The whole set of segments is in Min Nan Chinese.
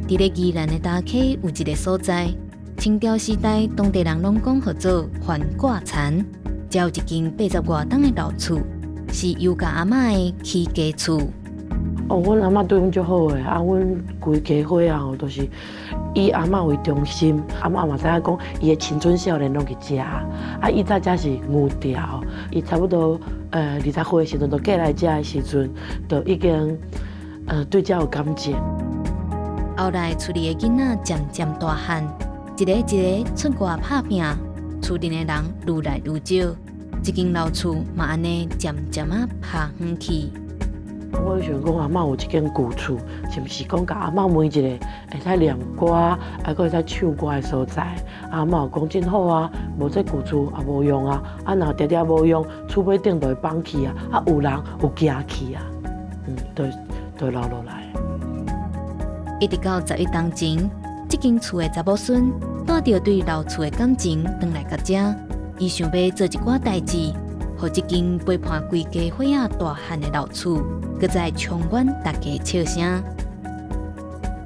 佇咧宜蘭的大溪有一个所在，清朝時代當地人攏講號做還掛田，遮有一間八十外棟的老厝，是尤家阿嬤的起家厝。哦，阮阿嬤對阮足好的，啊，阮規家伙仔吼，都是以阿嬤為中心。阿嬤嘛知影講，伊的青春少年攏佇遮，啊，伊早遮是牛寮，伊差不多20歲的時陣就過來遮的時陣，就已經對遮有感情。後來厝裡的囡仔漸漸大漢，一個一個出外拍拚，厝裡的人愈來愈少，這間老厝嘛按呢漸漸仔拍遠去。我想講阿嬤有這間舊厝，是毋是講共阿嬤問一下，會使念歌，還閣會使唱歌的所在？阿嬤有講真好啊，無這舊厝也無用啊，啊若定定無用，厝尾頂就會崩去啊，啊有人有驚去啊，就留落來。一直到11冬前，這間厝的查某孫帶著對老厝的感情轉來到遮，伊想欲做一寡代誌，予這間陪伴規家伙仔大漢的老厝，閣再充滿大家笑聲。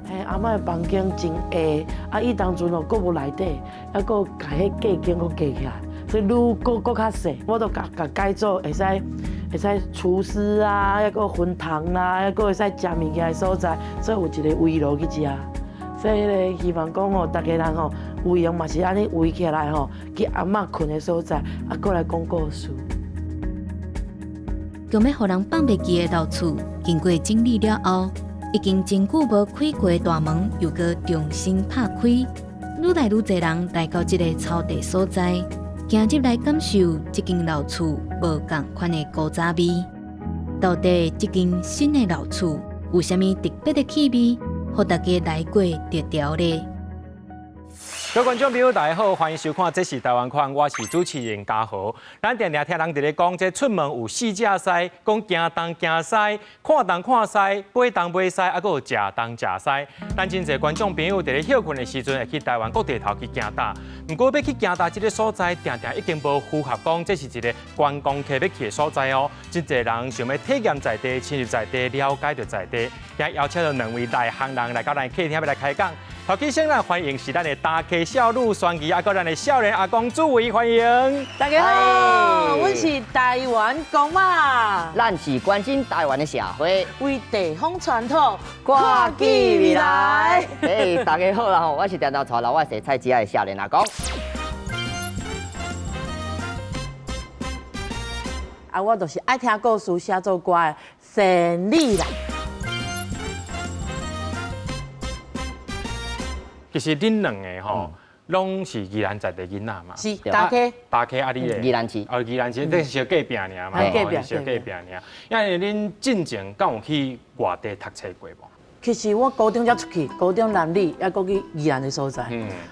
嘿，阿嬤的房間真狹，啊，伊當陣哦，閣無內底，還閣共彼隔間閣隔起來，所以愈閣閣較細。我都共共改做會使廚師啊，還閣薰堂啦，還閣會使食物件的所在，所以有一個圍爐去遮。所以彼个希望講吼，逐家人吼有閒嘛是按呢圍起來吼，去阿嬤睏的所在，啊，閣來講故事。強欲予人放袂記的老厝，經過整理了後，已經真久無開過的大門，又閣重新拍開，愈來愈濟人來到這个草地所在，行入來感受這間老厝無仝款的古早味。到底這間新的老厝有啥物特別的氣味，予大家來過就著咧？各位觀眾朋友，大家好，歡迎收看《這是台灣款》，我是主持人嘉豪。咱定定聽人佇咧講，這出門有四隻師，講行東行西，看東看西，買東買西，啊，閣有食東食西。咱真濟觀眾朋友佇咧歇睏的時陣，會去台灣各地頭去行搭。毋過欲去行搭這个所在，定定已經無符合講這是一个觀光客欲去的所在哦。真濟人想欲體驗在地、深入在地、了解著在地，今邀請著兩位內行人來到咱客廳欲來開講。頭起先來歡迎是咱的大溪少女宣儀，啊，閣咱的少年阿公主委，歡迎。大家好，阮是台灣公媽，咱是關心台灣的社會，為地方傳統看見未來。哎，大家好啦吼，我是定定帶老我洗菜姊仔的少年阿公。啊，我就是愛聽故事、寫作歌的仙女啦。其實恁兩个吼，攏是宜蘭在地囡仔嘛？是，大溪。大溪啊，你咧？宜蘭市。哦，宜蘭市，這是小隔壁爾嘛？隔壁，小隔壁爾。因為恁進前敢有去外地讀冊過無？其實我高中才出去，高中南里，猶閣去宜蘭的所在。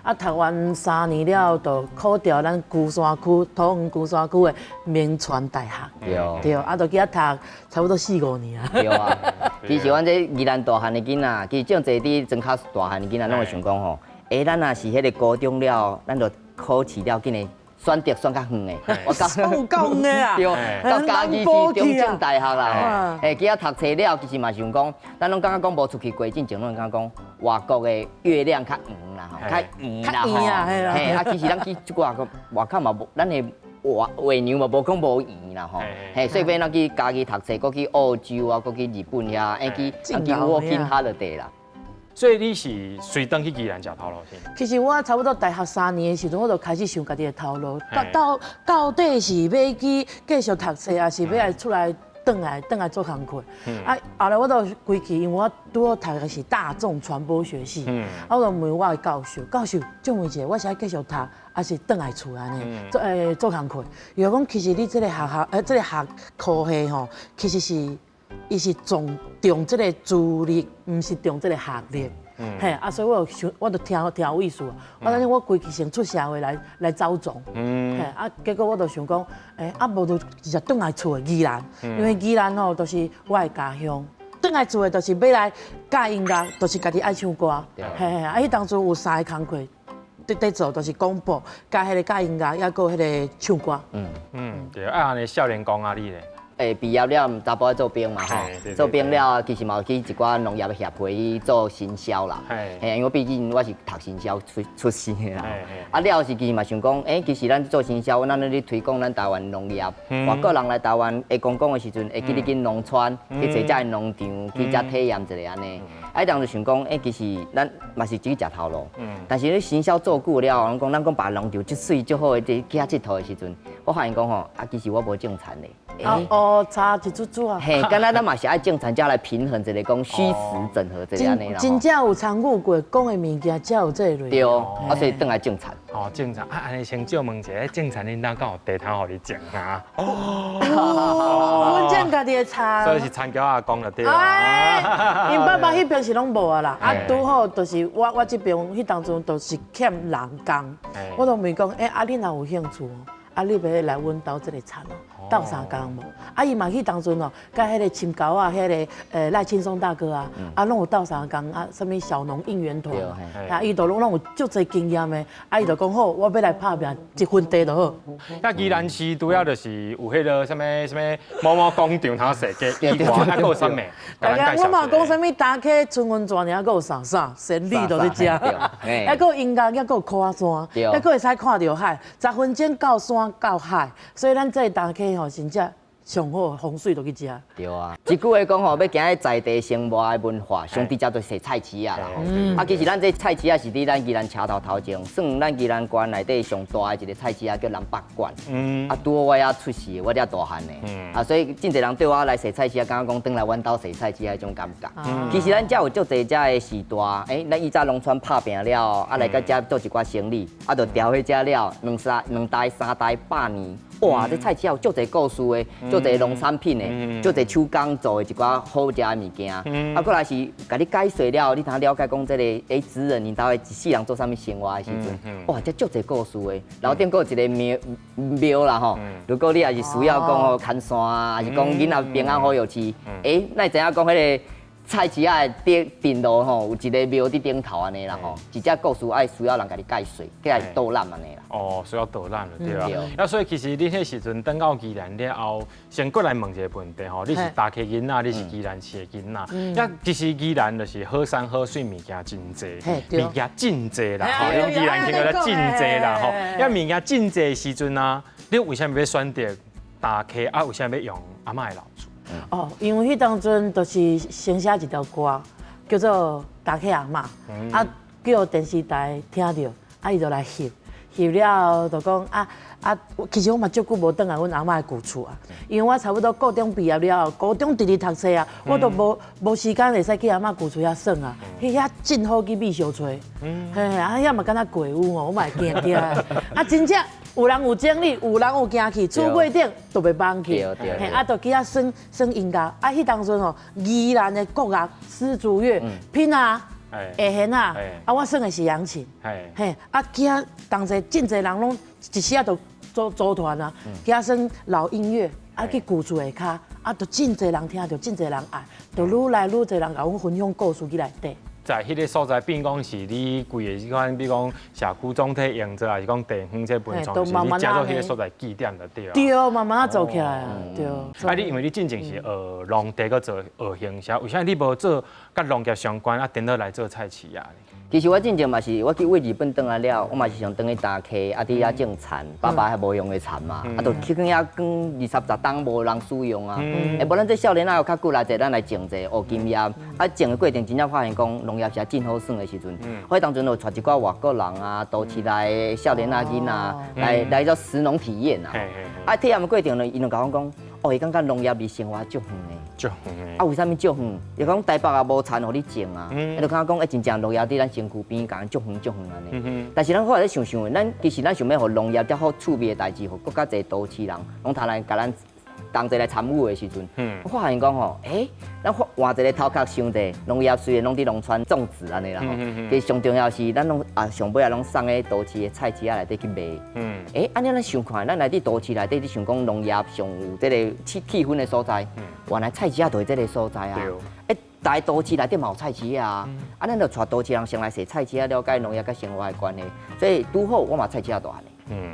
啊，讀完3年了後，就考著咱龜山區桃園龜山區的銘傳大學。對。對，啊，就去遐讀差不多四五年啊。對啊。其實阮這宜蘭大漢的囡仔，其實種濟佇莊跤大漢的囡仔，攏會想講吼，欸，咱若是彼个高中了，咱就考試了，緊會選擇選較遠的。我講夠遠的啊！對，到嘉義市中正大學啦。欸，去遐讀冊了，其實嘛想講，咱攏感覺講無出去過，進前攏感覺講外國的月亮較圓啦，吼，較圓啦，吼。嘿，啊，其實咱去這寡個外口嘛無，咱的月娘嘛無講無圓啦，吼。嘿，所以欲咱去嘉義讀冊，閣去澳洲啊，閣去日本遐，欸，去去 working holiday 啦。所以你是隨轉去宜蘭食頭路先？其實我差不多大學3年的時陣，我就開始想家己的頭路，到底是欲去繼續讀冊，還是欲來出來轉來做工課？啊，後來我就規氣，因為我拄好讀的是大眾傳播學系，啊，我就問我的教授，教授，請問一下，我是愛繼續讀，還是轉來厝按呢做工課？伊就講，其實你這个學校，這个學科系吼，其實是。伊是重重這个資歷，毋是重這个學歷。嘿，啊，所以我就想，我就聽聽有意思。我反正我規氣先出社會來走創。嘿，啊，結果我就想講，欸，啊，無就直接轉來厝的宜蘭，因為宜蘭吼就是我的家鄉。轉來厝的就是欲來教音樂，就是家己愛唱歌。嘿嘿，啊，彼當陣有三个工課。佇做就是廣播，佮彼个教音樂，猶閣彼个唱歌。嗯嗯，對，啊，按呢少年公啊，你咧？畢業了，查埔做兵嘛吼，做兵了其實嘛有去一寡農業的協會去做行銷啦。嘿，因為畢竟我是讀行銷出身的啦。啊了是其實嘛想講，其實咱做行銷，咱咧推廣咱台灣農業，外國人來台灣會觀光的時陣，會記得去農村，去坐遮的農場，去遮體驗一下按呢。啊，當時想講，其實咱嘛是只食頭路，但是你行銷做久了，人講咱講別農場足媠足好的，去遐𨑨迌的時陣，我發現講吼，啊，其實我無種田咧。哦，差一注注啊。嘿，敢若咱嘛是愛種田，才來平衡一個講虛實整合這個按呢啦。真正有參與過，講的物件才有這類。對，啊，所以轉來種田。哦，種田啊，按呢先借問一下，種田恁兜敢有地通予你種啊？哦，阮種家己的田。所以是田僑阿公就對啦。𪜶爸爸彼邊是攏無啊啦，啊，拄好就是我這邊彼當陣就是欠人工，我就問講，啊，你若有興趣，啊，你欲來阮兜這個田哦，鬥相共無？啊，伊嘛彼當陣哦，佮彼個深溝啊，彼個賴青松大哥啊，啊，攏有鬥相共啊，啥物小農應援團，啊，伊都攏有足濟經驗的，啊，伊就講好，我欲來拍拚一分地就好。那宜蘭市主要就是有彼個啥物啥物某某廣場通設計，以外還閣有啥物？大家我嘛講啥物大溪春溫泉，還閣有啥啥仙女都佇遮，還閣有音樂，還閣有蚵仔山，還閣會使看著海，10分鐘到山到海，所以咱這個大溪吼，真正上好風水就去遮。對啊，一句話講吼，欲行在地生活的文化，上直接就是菜市仔啦。啊，其實咱這菜市仔是佇咱宜蘭車頭頭前，算咱宜蘭縣內底上大的一個菜市仔，叫南北館。啊，拄好我遐出世，我遮大漢的。啊，所以真濟人對我來踅菜市仔，感覺講轉來阮兜踅菜市仔彼種感覺。其實咱遮有足濟遮的時代，咱以前農村拍拚了，啊來到遮做一寡生意，啊，就調去遮了，兩三兩代三代百年。哇！這菜市仔有足濟故事的，足濟農產品的，足濟手工做的一寡好食的物件。啊，過來是共你解說了，你通了解講這個職人𪜶兜的一世人做啥物生活的時陣，哇！這足濟故事的。樓頂閣有一個廟廟啦吼，如果你也是需要講吼牽線啊，還是講囡仔平安好藥市，咱會知影講彼個菜市仔的頂頂路吼，有一個廟佇頂頭按呢啦吼，一隻故事愛需要人共你解說，起來導覽按呢啦。哦，需要導覽就對啊。啊，所以其實你彼時陣轉到宜蘭了後，先過來問一個問題吼，你是大溪囡仔，你是宜蘭市的囡仔。啊，其實宜蘭就是好山好水，物件真濟，物件真濟啦。吼，你宜蘭聽過真濟啦吼。啊，物件真濟的時陣啊，你為啥物欲選擇大溪啊？為啥物欲用阿嬤的老厝？哦，因為彼當陣就是先寫一條歌，叫做《大溪阿嬤》，啊，叫電視台聽著，啊，伊就來翕，翕了後就講啊啊，其實我嘛足久無轉來阮阿嬤的舊厝啊，因為我差不多高中畢業了後，高中直直讀冊啊，我都無時間會使去阿嬤舊厝遐耍啊，彼遐真好去覕相揣，嘿嘿，啊遐嘛敢若鬼屋哦，我嘛會驚驚，啊真正。有人有整理，有人有行去，厝尾頂都袂放去，嘿，啊，就去遐耍耍音樂。啊，彼當陣吼，宜蘭的國樂絲竹樂，拼啊，下弦啊，啊，我耍的是揚琴，嘿，啊，去遐同齊真濟人攏一時仔就組組團啊，去遐耍老音樂，啊，去舊厝下跤，啊，就真濟人聽著，真濟人愛，就愈來愈濟人共阮分享故事去內底。在彼個所在，變講是你規个這款，比如講社區總體營造，還是講地方這文創，是你加做彼個所在記點就對。對，慢慢仔做起來啊，對。啊，你因為你進前是學農地，閣做學行銷，為啥你無做佮農業相關，啊，顛倒來做菜市仔？其實我進前嘛是，我去對日本轉來了，我嘛是想轉去大溪，啊，佇遐種田，爸爸還無用的田嘛，啊，就去遐扛二三十冬無人使用啊。欸，無咱這少年仔有較骨力者，咱來種者學經驗，啊，種的過程真正發現講農業是真好耍的時陣，我當陣就帶一寡外國人啊，都市來的少年仔囡仔來來做食農體驗啊。啊，體驗的過程呢，𪜶就共阮講，哦，伊感覺農業離生活足遠的。足遠啊，為啥物足遠？伊講台北也無田予你種啊，伊就感覺講，欸，真正農業佇咱身軀邊，共足遠足遠按呢。但是咱後來咧想想，咱其實咱想欲予農業遮好趣味的代誌，予閣較濟都市人攏通來共咱同齊來參與的時陣，我發現講吼，欸，咱換一個頭殼想者，農業雖然攏佇農村種植按呢啦吼，其實上重要是咱攏啊上尾仔攏送去都市的菜市仔內底去賣。欸，按呢咱想看，咱來佇都市內底，你想講農業上有這個氣氛的所在，原來菜市仔就是這個所在啊。欸，大都市內底嘛有菜市仔啊，啊，咱就帶都市人先來踅菜市仔，了解農業佮生活的關係，所以拄好我嘛菜市仔大漢的。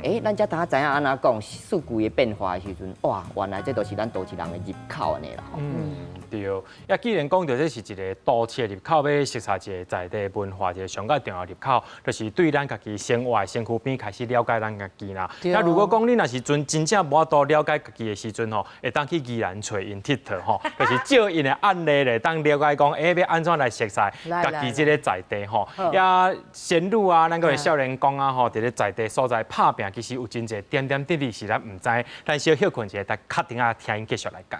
欸，咱才拄仔知影按怎講四季的變化的時陣，哇，原來這都是咱都市人的入口按呢啦。嗯，對。啊，既然講著這是一个都市的入口，欲熟悉一个在地文化，一个上較重要入口，就是對咱家己生活的身軀邊開始了解咱家己啦。那如果講你若是陣真正無法度了解家己的時陣吼，會當去宜蘭揣𪜶𨑨迌吼，就是照𪜶的案例來當了解講，欸，欲按怎來熟悉家己這个在地吼。啊，仙女啊，咱閣會少年公啊吼，佇咧在地所在拍拚，其實有真濟點點滴滴是咱毋知，咱小歇睏一下，較等下聽𪜶繼續來講。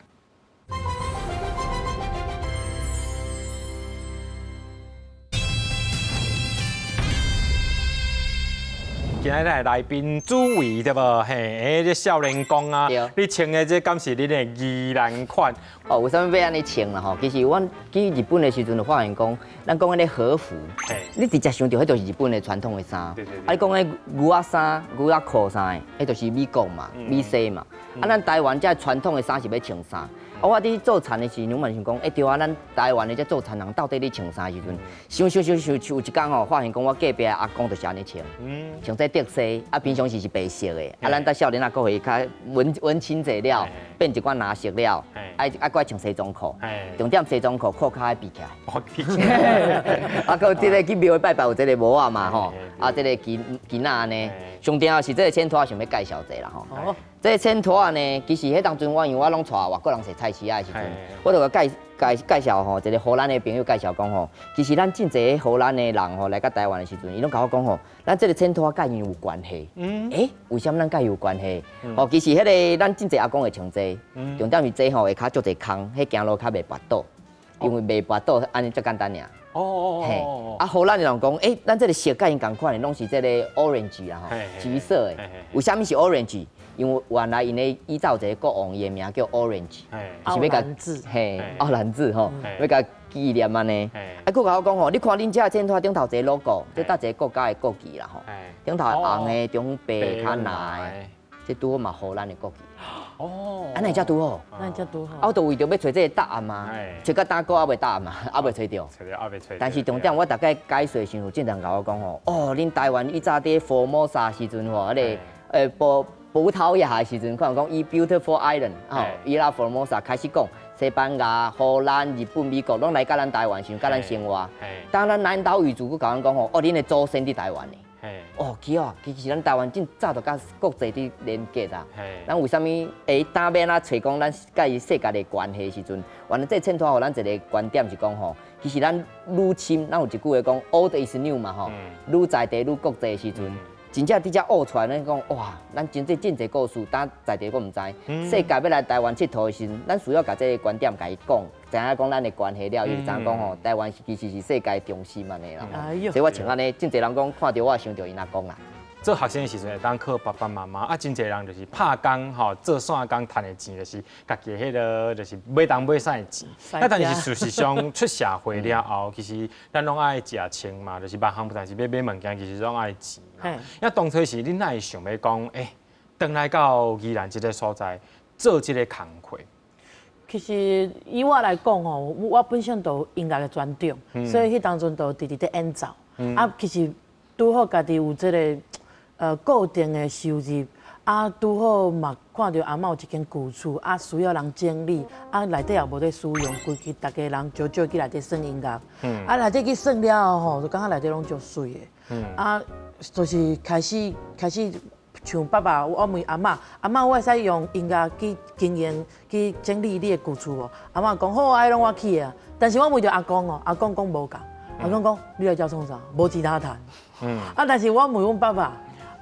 今日來來賓主位對無？嘿，欸，這少年公啊，你穿的這敢是恁的宜蘭款？哦，為啥物欲按呢穿啦？吼，其實阮去日本的時陣就發現講，咱講彼个和服，你直接想著彼就是日本的傳統的衫。啊，你講彼牛仔衫、牛仔褲啥的，彼就是美國嘛、美西嘛。啊，咱台灣這傳統的衫是欲穿啥？啊，我佇做田的時陣，我嘛想講，欸，對啊，咱台灣的這做田人到底咧穿啥時陣？想想想想，有一工吼，發現講我隔壁阿公就是按呢穿，穿這竹西，啊，平常時是白色的，啊，咱等少年仔閣會較文文青者了，變一寡藍色了，愛愛閣愛穿西裝褲，重點西裝褲褲跤愛閉起來，啊，閣有這个去廟會拜拜有這个帽仔嘛吼，啊，這个巾巾仔按呢，上重要是這个剪拖想欲介紹一下啦吼。這个剪拖呢，其實彼當陣我因為我攏帶外國人踅菜市仔的時陣，我就共介介介紹吼，一个荷蘭的朋友介紹講吼，其實咱真濟荷蘭的人吼來到台灣的時陣，伊攏共我講吼，咱這个剪拖佮𪜶有關係。嗯。欸，為啥物咱佮伊有關係？哦，其實彼个咱真濟阿公會穿這个，重點是這吼下跤足濟空，彼行路較袂跋倒，因為袂跋倒，按呢足簡單爾。哦哦哦。啊，荷蘭的人講，欸，咱這个色佮𪜶仝款的，攏是這个 orange 啦吼，橘色的。為啥物是 orange？因為原來𪜶的以前有一个國王，伊的名叫 Orange，是欲共嘿奧蘭治吼，欲共紀念按呢。啊，閣共我講吼，你看恁遮剪拖頂頭一个 logo，這佗一个國家的國旗啦吼，頂頭紅的、中白、較藍的，這拄好嘛荷蘭的國旗。哦，按呢才拄好，按呢才拄好。啊，我就為著欲揣這个答案嘛，揣到今閣猶未答案嘛，猶未揣著。但是重點，我逐擺解說時，有真濟人共我講吼，哦，恁台灣以早佇福摩沙時陣吼，彼个葡萄牙的時陣，可能講以 Beautiful Island 吼，Ilha Formosa 開始講，西班牙、荷蘭、日本、美國攏來佮咱台灣時陣，佮咱生活。當咱南島語族閣共咱講吼，哦，恁的祖先佇台灣呢。哦，其實其實咱台灣真早就佮國際佇連結啊。咱為啥物會當欲按怎揣講咱佮伊世界的關係時陣，原來這襯托予咱一个觀點是講吼，其實咱愈深，咱有一句話講 Old is new 嘛吼，愈在地愈國際的時陣。真正佇遮學出來，咱講哇，咱真濟真濟故事，當在地閣毋知。世界欲來台灣𨑨迌的時陣，咱需要共這个觀點共伊講，知影講咱的關係了，伊就知影講吼，台灣其實是世界中心按呢啦。所以我穿按呢，真濟人講看著我想著𪜶阿公啦。做學生的時陣會當靠爸爸媽媽，啊，真濟人就是拍工吼，做散工趁的錢就是家己彼个就是買東買西的錢。啊，但是事實上出社會了後，其實咱攏愛食穿嘛，就是萬項代誌欲買物件，其實攏愛錢。啊，當初時恁哪會想欲講，欸，轉來到宜蘭這个所在做這个工課？其實以我來講吼，我本身就有音樂的專長，所以彼當陣就直直佇演奏。啊，其實拄好家己有這个固定的收入，啊，拄好嘛看著阿嬤有一間舊厝，啊，需要人整理，啊，內底也無咧使用，規氣逐家人少少去內底耍音樂，啊，內底去耍了後吼，就感覺內底攏足媠的，啊，就是開始開始像爸爸，我問阿嬤，阿嬤我會使用音樂去經營去整理你的舊厝無？阿嬤講好啊，彼攏我去啊，但是我問著阿公哦，阿公講無共，阿公講你來遮創啥？無錢通趁，啊，但是我問阮爸爸。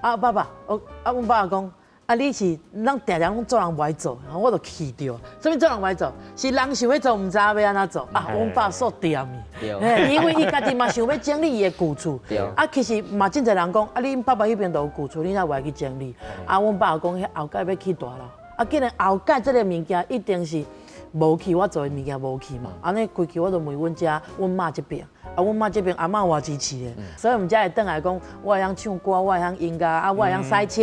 啊，爸爸，我啊，阮爸爸講，啊，你是咱定定攏做人無愛做，我就氣著。啥物做人無愛做？是人想欲做，毋知影欲按怎做。啊，阮爸煞恬伊，因為伊家己嘛想欲整理伊的舊厝。啊，其實嘛真濟人講，啊，恁爸爸彼邊都有舊厝，你哪無愛去整理？啊，阮爸爸講，彼後蓋欲起大樓。啊，既然後蓋這个物件一定是無去，我做的物件無去嘛。按呢規氣我就問阮遮阮媽這邊。啊，阮媽這邊阿嬤偌支持的，所以阮才會轉來講，我會曉唱歌，我會曉音樂，啊，我會曉賽車，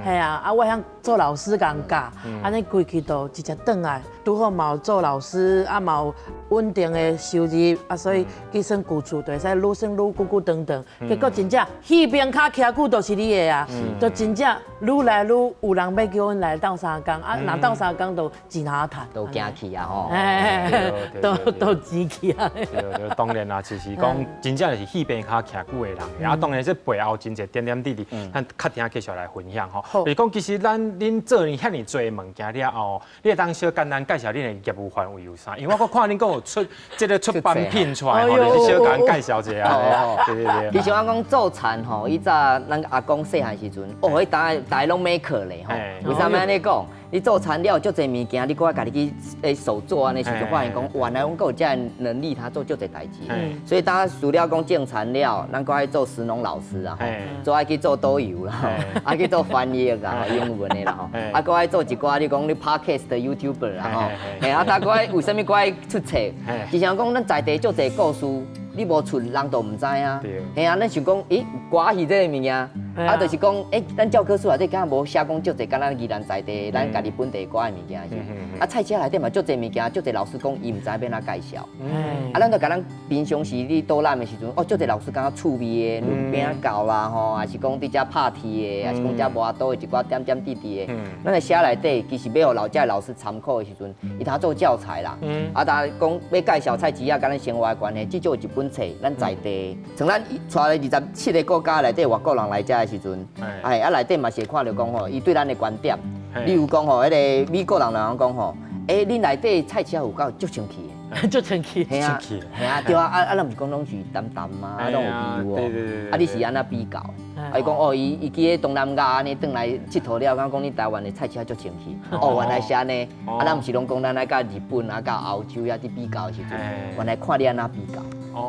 嘿啊，啊，我會曉做老師共人教，按呢規氣就直接轉來，拄好嘛有做老師，啊嘛有穩定的收入，啊，所以去算舊厝就會使愈算愈久久長長，結果真正彼邊跤徛久都是你的啊，就真正愈來愈有人欲叫阮來鬥相共，啊，若鬥相共就錢好趁，都行去啊吼，都錢去啊。對對，當然啦，就是講真正是彼邊跤徛久的人，啊，當然這背後真濟點點滴滴，咱較聽繼續來分享吼。就是講，其實咱恁做遐爾濟物件了後，你會當小簡單介紹恁的業務範圍有啥？因為我閣看恁閣有出這個出版品出來吼，就是小簡單介紹一下。對對對。其實我講做田吼，以早咱阿公細漢時陣，哦，彼當大家攏欲學咧吼。為啥物按呢講？你做田了足濟物件，你閣愛家己去手做按呢時陣，發現講原來阮閣有這个能力，通做足濟代誌。所以當除了講種田了，咱閣愛做食農老師啊，做愛去做導遊啦，愛去做翻譯啊，英文的啦吼，啊，閣愛做一寡你講你 podcast 的 YouTuber 啦吼，嘿啊，閣愛為啥物閣愛出冊？其實講咱在地足濟故事，你無出人都毋知啊。嘿啊，咱想講，咦，歌戲這个物件，啊，就是講，欸，咱教科書內底敢無寫講足濟，敢若宜蘭在地，咱家己本地歌的物件是。啊，菜市仔內底嘛足濟物件，足濟老師講伊毋知欲按怎介紹。啊，咱就共咱平常時你導覽的時陣，哦，足濟老師感覺趣味的，攆餅教啦吼，還是講佇遮拍鐵的，還是講遮磨刀的一寡點點滴滴的，咱來寫內底，其實欲予老遮老師參考的時陣，伊通做教材啦。啊，但講欲介紹菜市仔佮咱生活的關係，至少有一本冊，咱在地，像咱帶來27個國家內底外國人來遮的時陣，哎，啊內底嘛是會看著講吼，伊對咱的觀點，例如講吼，彼个美國人人講吼，欸，恁內底菜市仔有夠足清氣的，足清氣，嘿啊，嘿啊，對啊，啊啊，咱毋是講攏是澹澹啊，攏有味哦，啊，你是按怎比較？啊，伊講哦，伊伊去彼東南亞按呢轉來𨑨迌了，敢講你台灣的菜市仔足清氣，哦，原來是按呢，啊，咱毋是攏講咱愛佮日本啊、佮歐洲遐佇比較的時陣，原來看你按怎比較。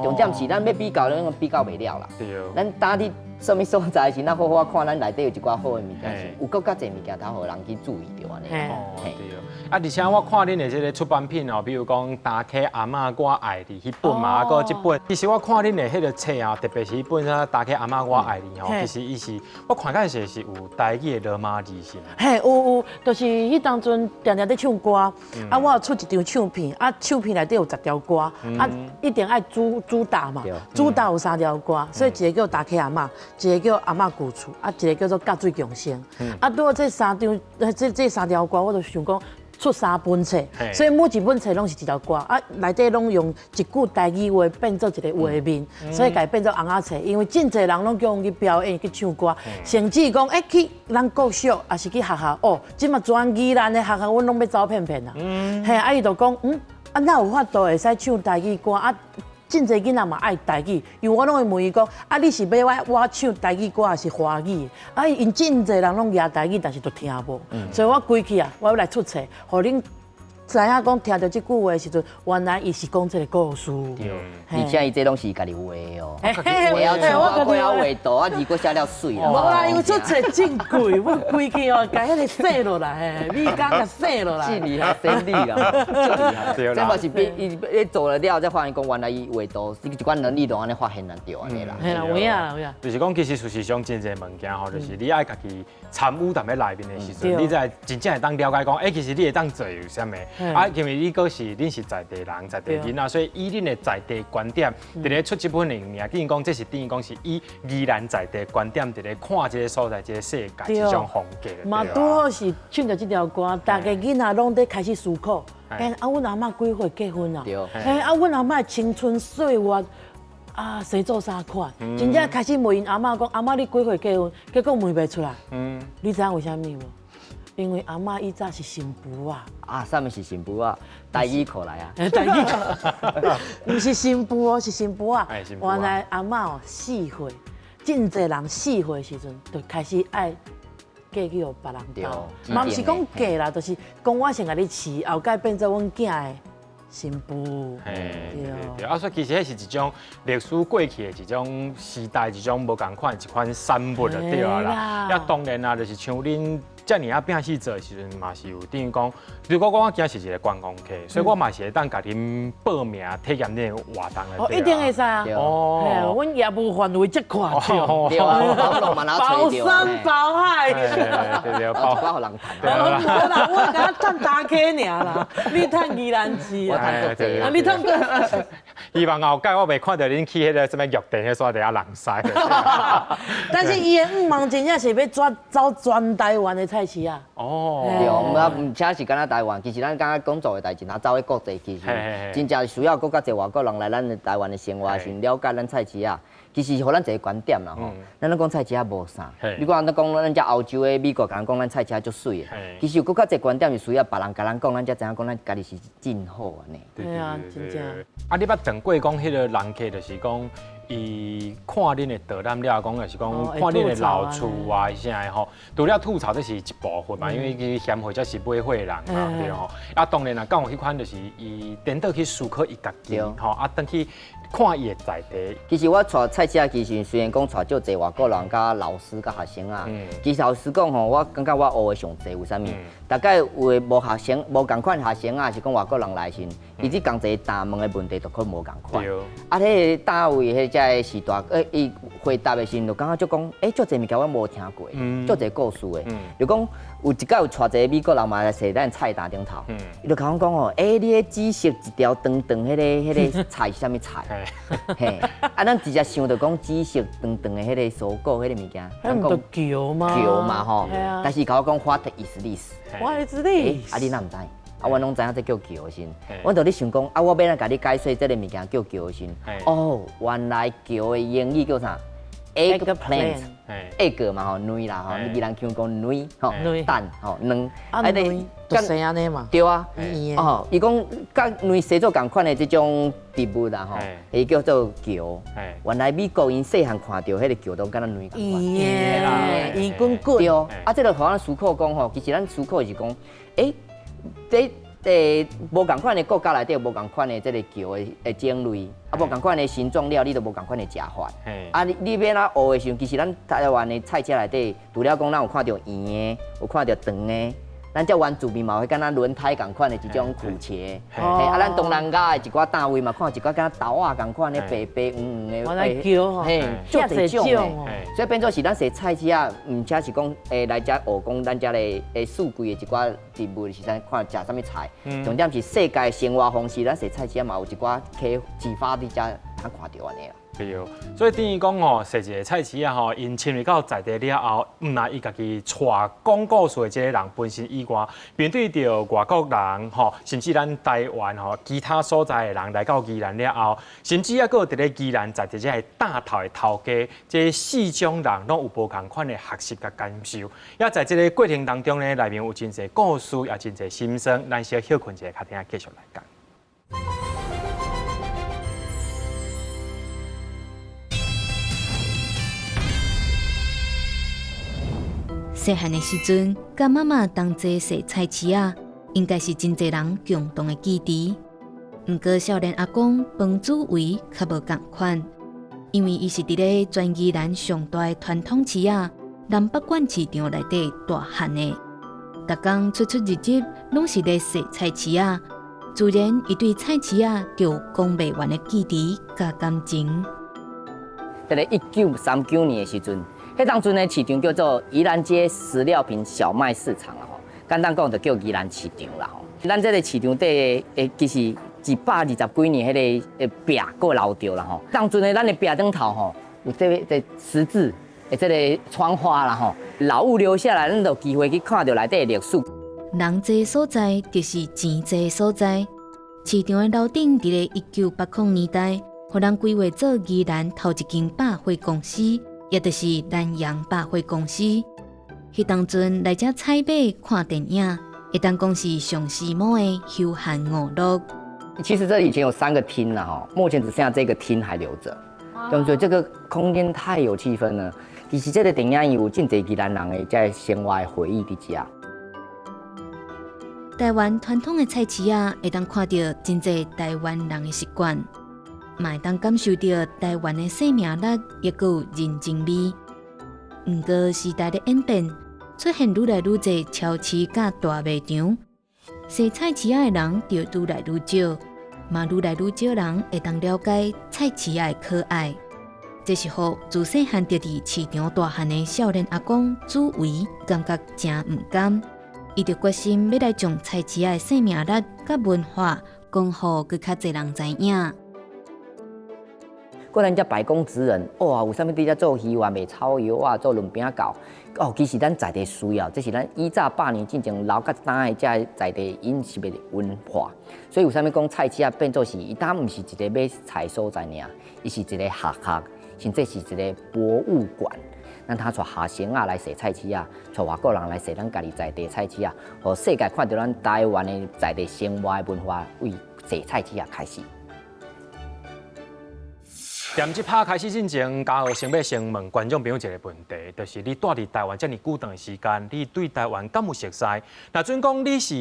重點是咱欲比較，咱比較袂了啦。咱當佇啥物所在時，咱好好看咱內底有一寡好的物件，是有閣較濟物件通予人去注意著按呢。哦，對。啊，而且我看恁的這个出版品哦，比如講《打開阿嬤我愛你》彼本嘛，啊，閣這本，其實我看恁的彼个冊啊，特別是彼本啥《打開阿嬤我愛你》吼，其實伊是我看見是是有台語的羅馬字是。嘿，有有，就是彼當陣定定咧唱歌，啊，我有出一張唱片，啊，唱片內底有10條歌，啊，一定愛主打嘛，主打有三條歌，所以一个叫打開阿嬤，一个叫阿嬤舊厝，啊，一个叫做甲水共生。啊，拄好這三張，這三條歌，我就想講出三本冊，所以每一本冊攏是一條歌，啊，內底攏用一句台語話變做一個畫面，所以共伊變做尪仔冊。因為真濟人攏叫阮去表演去唱歌，甚至講欸去咱國小，抑是去學校，哦，這馬全宜蘭的學校，阮攏欲走遍遍啊。嘿，啊伊就講，嗯，啊哪有法度會使唱台語歌啊？真濟囡仔嘛愛台語，因為我攏會問伊講，啊你是欲我唱台語歌，抑是華語？啊，𪜶真濟人攏舉台語，但是都聽無，所以我規氣啊，我欲來出冊，予恁知影講聽著這句話的時陣，原來伊是講這個故事。對，而且伊這攏是家己畫的哦，會曉唱歌，會曉畫圖，啊字閣寫了媠啦。無啦，因為出冊真貴，我規氣哦，共彼个省落來，嘿，美工共省落來。真厲害，真厲害，足厲害。這嘛是比伊伊做了了，才發現講原來伊畫圖，一寡能力都按呢發現著按呢啦。嘿啦，有影啦，有影。就是講，其實事實上真濟物件吼，就是你愛家己參與踮咧內面的時陣，你才真正會當了解講，欸，其實你會當做有啥物。啊，因為你閣是恁是在地人，在地囡仔，所以以恁的在地觀點，佇咧出這本物件，等於講這是等於講是以宜蘭在地觀點佇咧看這個所在、這個世界這種風格。嘛，拄好是唱著這條歌，逐个囡仔攏佇開始思考。欸，啊，阮阿嬤幾歲結婚啊？欸，啊，阮阿嬤的青春歲月啊，生做啥款？真正開始問𪜶阿嬤講，阿嬤你幾歲結婚？結果問袂出來。你知影為啥物無？因為阿嬤以早是新婦仔。啊，啥物是新婦仔？台語課來啊！台語課，毋是新婦哦，是新婦仔。原來阿嬤哦，4歲，真濟人4歲的時陣就開始愛嫁去予別人兜。嘛毋是講嫁啦，就是講我先共你飼，後蓋變做阮囝的新婦。嘿，對啊，所以其實彼是一種歷史過去的一種時代，一種無仝款一款產物就對啊啦。啊，當然啊，就是像恁。遮爾仔摒四做的時陣嘛是有等於講，如果講我今是一個觀光客，所以我嘛是會當共恁報名體驗恁的活動的。哦，一定會使啊。哦，阮業務範圍這寬，對啊，包山包海，對對，包予人趁。無啦，我敢趁大溪爾啦，你趁宜蘭市啊，我趁啊，你趁過。希望後蓋我袂看著恁去彼個啥物玉田彼煞佇遐人塞。但是伊的願望真正是欲走全台灣的菜市仔。哦，對，毋且是干焦台灣，其實咱感覺講做的代誌，若走去國際，其實真正需要閣較濟外國人來咱台灣的生活時，了解咱菜市仔。其實予咱一個觀點啦吼，咱攏講菜市仔無啥，你看咱講咱遮歐洲的美國共人講咱菜市仔足媠的，其實有閣較濟觀點是需要別人共咱講，咱才知影講咱家己是真好按呢。對啊，真正。啊，你捌轉過講彼個人客，就是講伊看恁的導覽了，講就是講看恁的老厝啊啥的吼。除了吐槽這是一部分嘛，因為伊嫌貨才是買貨人嘛，對吼。啊，當然啦，敢有彼款就是伊顛倒去思考伊家己吼，啊，轉去看伊的在地。其實我帶菜市仔，其實雖然講帶足濟外國人、佮老師、佮學生啊，其實老實講吼，我感覺我學的上濟有啥物？大概有的無學生、無仝款學生啊，是講外國人來時，伊只仝一個答問的問題，就可能無仝款。啊，彼個單位彼只時代，伊回答的時陣，就感覺足講，足濟物件我無聽過，足濟故事的。就講有一擺有帶一個美國人嘛來踅咱菜擔頂頭，伊就共阮講哦，你彼紫色一條長長彼个菜是啥物菜？嘿，啊，咱直接想著講紫色長長的彼個蔬果，彼個物件，咱講蕎嘛，蕎嘛吼，但是伊共我講 What is this？What is this？啊，你哪毋知？啊，我攏知影這叫蕎的時，我就咧想講，啊，我欲按怎共你解說這個物件叫蕎的時，哦，原來蕎的英語叫啥？Eggplant，egg 嘛吼，卵啦吼，你宜蘭腔講卵吼，蛋吼，卵，啊卵就生按呢嘛，對啊，哦，伊講佮卵生做仝款的這種植物啦吼，伊叫做蕎。原來美國𪜶細漢看著彼個蕎都敢若卵仝款，圓的，圓滾滾。對，啊，這個予咱思考講吼，其實咱思考是講，這無仝款的國家內底有無仝款的這個蕎的種類，啊無仝款的形狀了，你就無仝款的食法。啊，你欲按怎學的時陣，其實咱台灣的菜市內底，除了講咱有看著圓的，有看著長的，咱遮原住民嘛有彼敢若輪胎仝款的一種苦茄，嘿，啊，咱東南亞的一寡單位嘛，看一寡敢若豆仔仝款的白白黃黃的，原來蕎吼，嘿，足濟種的，所以變做是咱踅菜市仔，毋只是講來遮學講咱遮的四季的一寡植物是啥，看食啥物菜，重點是世界生活方式，咱踅菜市仔嘛有一寡啟啟發佇遮通看著按呢啦。對，所以等於講吼，踅一个菜市仔吼，𪜶深入到在地了後，毋但伊家己帶講故事的這个人本身以外，面對著外國人吼，甚至咱台灣吼其他所在的人來到宜蘭了後，甚至猶閣有佇咧宜蘭在地這个擔頭的頭家，這四種人攏有無仝款的學習佮感受。也在這个過程當中呢，內面有真濟故事，也真濟心酸，咱小歇睏一下，較聽繼續來講。細漢的時陣，佮媽媽同齊踅菜市仔，應該是真濟人共同的記憶。毋過少年阿公彭祖維較無仝款，因為伊是佇咧全宜蘭上大的傳統市仔南北管市場內底大漢的，逐工出出入入攏是咧踅菜市仔，自然伊對菜市仔就有講袂完的記憶佮感情。佇咧1939年的時陣。彼當陣的市場叫做宜蘭街食料品小麥市場啦吼，簡單講就叫宜蘭市場啦吼。咱這個市場底的其實120幾年彼个壁閣留著啦吼。當陣的咱的壁頂頭吼，有這個十字的這个窗花啦吼，老物留下來，咱就有機會去看著內底的歷史。人濟所在就是錢濟所在。市場的樓頂佇咧1980年代，予人規劃做宜蘭頭一間百貨公司。也就是南洋百貨公司，彼當陣來遮採買看電影，會當講是上時髦的休閒娛樂。其實這以前有三個廳啦，吼，目前只剩下這個廳還留著。對不對？這個空間太有氣氛了。其實這個電影院有真濟宜蘭人的這生活的回憶佇遮。台灣傳統的菜市仔，會當看著真濟台灣人的習慣。嘛會當感受著台灣的生命力，抑閣有人情味。毋過時代咧演變，出現愈來愈濟超市佮大賣場，踅菜市仔的人就愈來愈少，嘛愈來愈少人會當了解菜市仔的可愛。這是予自細漢就佇市場大漢的少年阿公朱維感覺誠毋甘，伊就決心欲來將菜市仔的生命力佮文化講予閣較濟人知影。過咱遮百工職人，哇，有啥物佇遮做魚丸、賣草藥啊，做輪餅糕。哦，其實咱在地需要，這是咱以早百年進前留較早的遮在地飲食的文化。所以有啥物講菜市仔變做是，伊當毋是一個買菜所在爾，伊是一個學校，甚至是一個博物館。咱通帶學生仔來踅菜市仔，帶外國人來踅咱家己在地菜市仔，予世界看著咱台灣的在地生活的文化，為踅菜市仔開始。踮這拍開始進前，嘉豪先欲先問觀眾朋友一個問題，就是你蹛佇台灣遮爾久長時間，你對台灣敢有熟似？若準講你是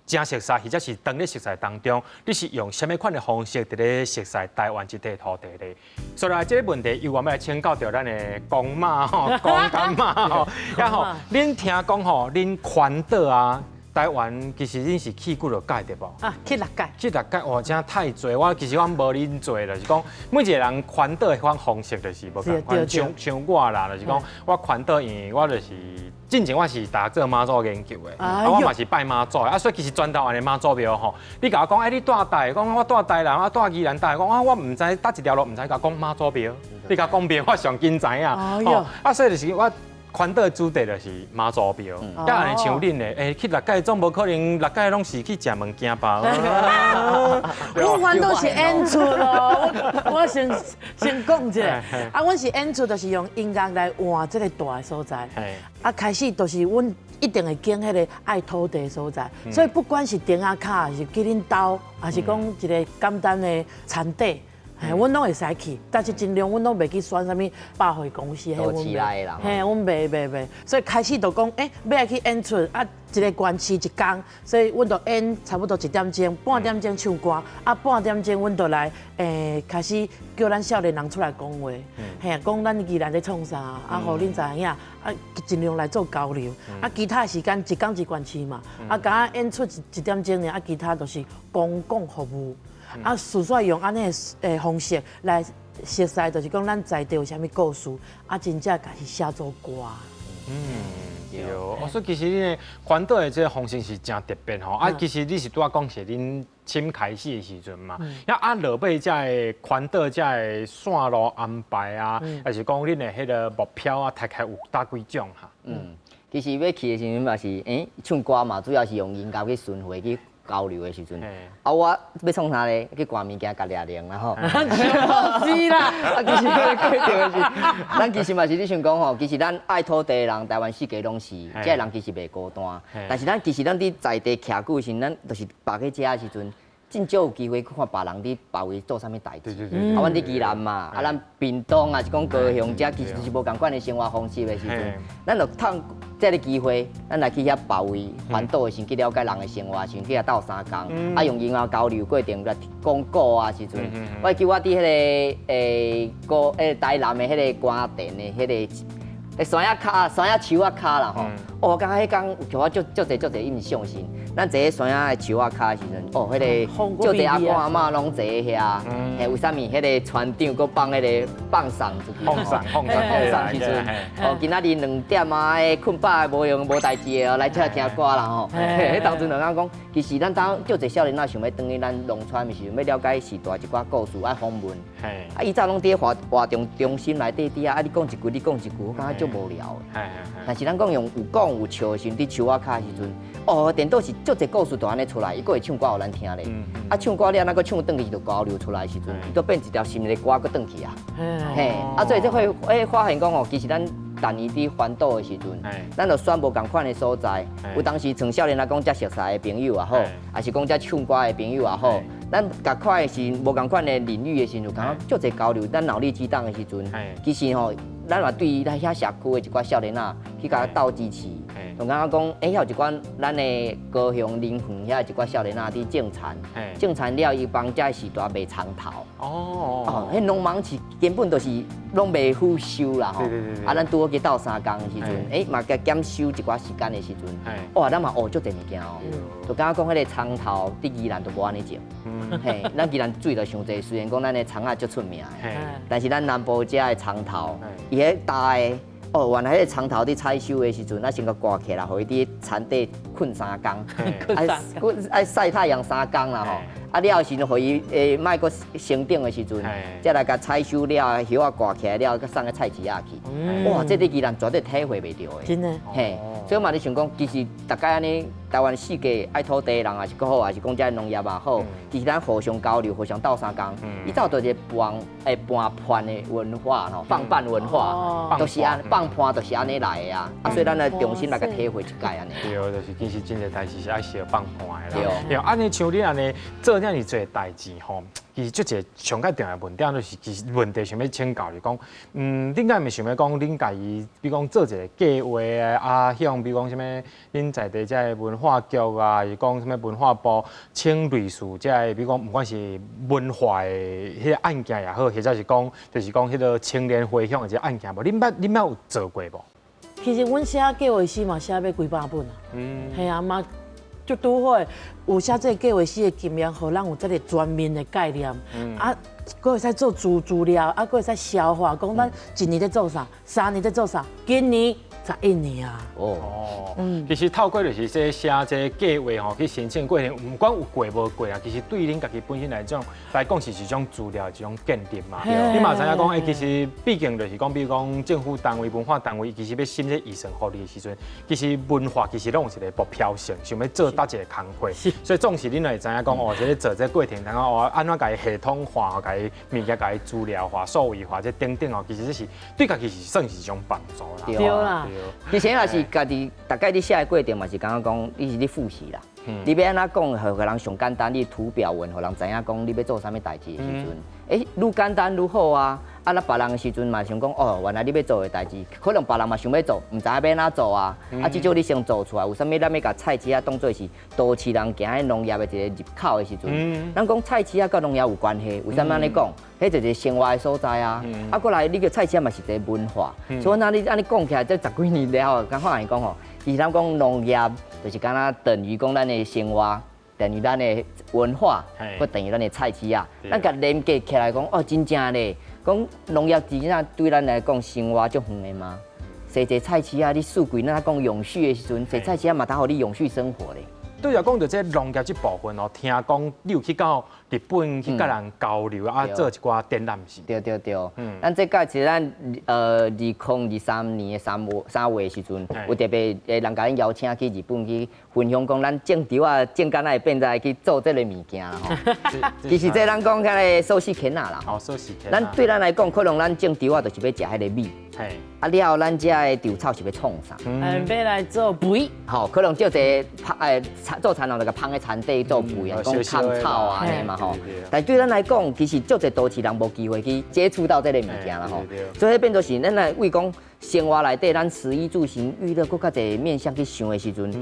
誠熟似，或者是當咧熟似當中，你是用啥物款的方式佇咧熟似台灣這塊土地咧？所以這個問題，由我們來請教著咱的公媽吼，公干媽吼，然後恁聽講吼，恁環島啊。台灣其實恁是去幾落屆對無？啊，去六屆。去六屆，哇，真太濟。我其實我無恁濟，就是講每一個人環島的款方式就是無仝款。像像我啦，就是講我環島，因為我就是進前我是大學做媽祖研究的，啊，我嘛是拜媽祖的，啊，所以其實全台灣的媽祖廟吼，你共我講，哎，你蹛佗，講我蹛台南，啊，蹛宜蘭，蹛講啊，我毋知佗一條路，毋知共講媽祖廟，你共講廟，我上緊知影。啊，所以就是我。環島的主題就是媽祖廟，啊，按呢像恁的，欸，去六屆總無可能六屆攏是去食物件吧？阮環島是演出咯，我先先講一下，啊，阮是演出，就是用音樂來換這個大的所在。啊，開始就是阮一定會經彼個愛土地的所在，所以不管是亭仔跤，還是去恁兜，還是講一個簡單的田塊。嘿，阮攏會使去，但是盡量阮攏袂去選啥物百貨公司，嘿，阮袂，嘿，阮袂袂袂，所以開始就講，欸，欲來去演出啊，一個縣市一工，所以阮就演差不多一點鐘，半點鐘唱歌，啊，半點鐘阮就來，欸，開始叫咱少年人出來講話，嘿，講咱宜蘭咧創啥，啊，予恁知影，啊，盡量來做交流，啊，其他的時間一工一縣市嘛，啊，敢若演出一點鐘爾，啊，其他就是公共服務。啊，順紲用按呢的方式來熟似，就是講咱在地有啥物故事，啊，真正家己寫做歌。嗯，對。哦，所以其實恁的環島的這個方式是誠特別吼。啊，其實你是拄仔講是恁凊開始的時陣嘛。啊，落尾這个環島這个線路安排啊，還是講恁的彼个目標啊，大概有佗幾種哈？嗯，其實欲去的時陣嘛是，欸，唱歌嘛，主要是用音樂去巡迴去交流的時陣，啊，我欲創啥咧？去掛物件，共掠鈴啦吼。是啦。啊，其實彼個過程是，咱其實嘛是咧想講吼，其實咱愛土地的人，台灣四界攏是，這个人其實袂孤單。但是咱其實咱佇在地徛久的時陣，咱就是踅去遮的時陣，真少有機會去看別人佇別位做啥物代誌。啊，阮佇宜蘭嘛，啊，咱屏東啊，是講高雄，遮其實就是無仝款的生活方式的時陣，咱就趁這个機會，咱來去遐別位環島的時陣，去了解人的生活，時陣去遐鬥相共，啊，用音樂交流過程來講古啊時陣，我會記我佇彼个欸高欸台南的彼個官田的彼个山仔跤、山仔樹仔跤啦吼，哦，感覺彼工有予我足足濟足濟印象深。咱坐佇山仔的樹仔跤的時陣，哦，彼个足濟阿公阿嬤攏坐佇遐，嘿，為啥物？彼个船長閣放彼个放送出去，放送放送放送時陣，哦，今仔日兩點啊，睏飽無閒無代誌的哦，來遮聽歌啦吼。彼當陣就感覺講，其實咱當足濟少年仔想欲轉去咱農村的時陣，欲了解時代一寡故事，愛訪問。啊，以前攏佇活活動中心內底佇遐，啊，你講一句，你講一句，我感覺足無聊的。但是咱講用有講有笑的時陣，佇樹仔跤的時陣，哦，顛倒是足濟故事就按呢出來，伊閣會唱歌予咱聽咧。啊，唱歌了，咱閣唱轉去就交流出來的時陣，伊閣變一條新的歌閣轉去啊。嘿，啊，所以這會會發現講吼，其實咱逐年佇環島的時陣，咱就選無仝款的所在。有當時像少年仔講遮熟似的朋友也好，抑是講遮唱歌的朋友也好，咱共款是無仝款的領域的時陣，感覺足濟交流。咱腦力激盪的時陣，其實吼，咱嘛對咱遐社區的一寡少年仔去共鬥支持。就感覺講，欸，遐有一寡咱的高雄林園遐一寡少年仔佇種田，種田了伊幫遮時代賣蔥頭。哦，彼農忙是根本就是攏袂赴收啦吼。啊，咱拄好去鬥相共的時陣，嘛共減收一寡時間的時陣，哇，咱嘛學足濟物件哦。就感覺講彼个蔥頭佇宜蘭都無按呢種。嘿，咱宜蘭水就傷濟，雖然講咱的蔥仔足出名的，但是咱南部遮的蔥頭，伊彼大的，哦，原來彼个蔥頭佇採收的時陣，咱先共割起來，予伊佇田底睏三工，愛愛曬太陽三工啦吼。啊了後時陣，予伊莫閣成長的時陣，才來共採收了，葉仔割起來了，閣送去菜市仔去。哇，這佇宜蘭絕對體會袂著的。真的。嘿，所以嘛，你想講，其實大概按呢，台灣四界愛土地的人，也是閣好，也是講這農業也好，其實咱互相交流、互相鬥相共，伊造就一个伴伴伴的文化吼，放伴文化，都是按放伴，就是按呢來的啊。啊，所以咱來重新來共體會一擺按呢。對，就是其實真濟代誌是愛相放伴的啦。對，按呢像你按呢做遮爾濟代誌吼，其實這一个上較重要問題就是，其實問題想欲請教你講，恁敢毋是想欲講，恁家己比如講做一个計劃啊，向比如講啥物，恁在地這个文化局啊，是講啥物文化部，請類似這个，比如講毋管是文化的彼个案件也好，或者是講，就是講彼个青年回鄉的這个案件無？恁捌有做過無？其實阮寫計劃書嘛寫欲幾百本啊，係啊嘛。就拄好有寫這個計劃書的經驗，予咱有這个全面的概念。啊，閣會使做資料，啊，閣會使消化，講咱一年咧做啥，3年咧做啥，今年11年啊。哦，其實透過就是這寫這個計劃吼，去申請過程，毋管有過無過啊，其實對恁家己本身來講是一種資料，一種建立嘛。你嘛知影講，其實畢竟就是講，比如講政府單位、文化單位，其實欲審這預算福利的時陣，其實文化其實攏有一個目標性，想欲做佗一个工課。所以總是恁會知影講，哦，這个做這個過程當中，哦，按怎共伊系統化，共伊物件共伊資料化、數位化，這等等哦，其實這是對家己是算是一種幫助啦。對啦。其實也是家己，大概你寫的過程嘛是感覺講，你是咧複習啦。你欲按怎講，予人上簡單，你圖表文，予人知影講你欲做啥物代誌的時陣，愈簡單愈好啊。啊，那別人的時陣嘛想講，哦，原來你欲做的代誌，可能別人嘛想欲做，毋知影欲按怎做啊。啊，至少你先做出來，有啥物咱欲共菜市仔當做是都市人行佇農業的一個入口的時陣，咱講菜市仔佮農業有關係，為啥物按呢講？彼就是一個生活的所在啊。啊，過來你個菜市仔嘛是一個文化，所以那你按呢講起來，這十幾年了後，敢發現講吼，其實咱講農業就是敢若等於講咱的生活，等於咱的文化，閣等於咱的菜市仔。咱共連結起來講，哦，真正咧，講農業真正對咱來講生活足遠的嘛？踅一菜市仔，你四季咱講永續的時陣，踅菜市仔嘛，通予你永續生活咧。對啊，講到這農業這部分哦，聽講你有去到日本去佮人交流啊，做一寡展覽是？對對對，咱這屆是咱2023年的3月的時陣，有特別人共咱邀請去日本去分享，講咱種稻仔種敢若會變來去做這個物件啦吼。其實這咱講較個壽司硯仔啦。哦，壽司硯。咱對咱來講，可能咱種稻仔就是欲食彼个米。啊了後，咱遮的稻草是欲創啥？欲來做肥。吼，可能借一个做田農就共芳佇田底做肥啊，講糠草啊按呢嘛吼。但對咱來講，其實足濟都市人無機會去接觸到這个物件啦吼。所以變做是咱來為講生活內底，咱食衣住行娛樂閣較濟面向去想的時陣，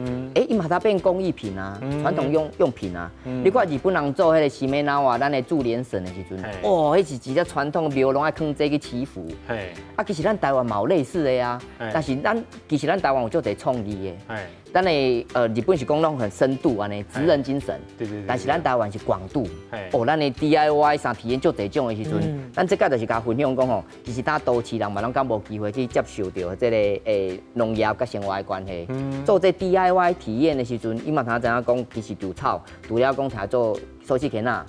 伊嘛通變工藝品啊，傳統用品啊。你看日本人做彼个しめ縄啊，咱的注連繩的時陣，哦，彼是真正傳統廟攏愛囥這去祈福。啊，其實咱台灣嘛有類似的啊，但是咱其實咱台灣有足濟創意的。咱的日本是講攏很深度按呢，職人精神。但是咱台灣是廣度。哦，咱的 DIY 啥體驗足濟種的時陣，咱這屆就是共分享講吼，其實當都市人嘛攏較無機會去接受著這个農業佮生活的關係。做這 DIY 體驗的時陣，伊嘛通知影講，其實稻草除了講提做壽司硯仔，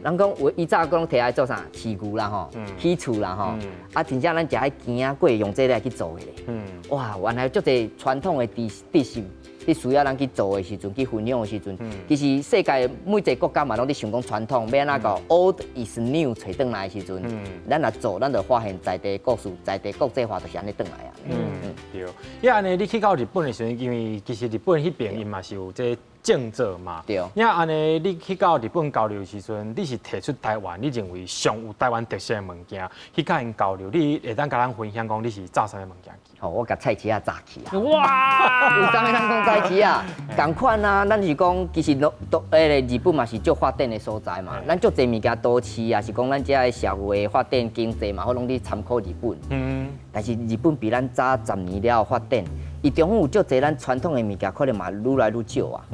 人講有以早講提來做啥飼牛啦吼，起厝啦吼，啊，真正咱食彼羹仔粿用這個來去做的咧。哇，原來足濟傳統的知識，你需要咱去做的時陣，去分享的時陣，其實世界每一個國家嘛攏佇想講傳統，欲按怎個 old is new 揣轉來的時陣，咱若做，咱就發現在地故事，在地國際化就是按呢轉來啊。嗯，對。伊按呢，你去到日本的時陣，因為其實日本彼邊伊嘛是有這個。正做嘛。對。你按呢，你去到日本交流的時陣，你是提出台灣，你認為上有台灣特色的物件去佮𪜶交流，你會當共咱分享講你是炸啥物物件？吼，我共菜市仔炸起啊！哇！為啥物咱講菜市仔？仝款啊，咱是講其實攏都彼个日本嘛是足發展的所在嘛，咱足濟物件都市啊，是講咱遮的社會發展經濟嘛，好攏佇參考日本。但是日本比咱早10年了後發展，伊中有足濟咱傳統的物件，可能嘛愈來愈少啊。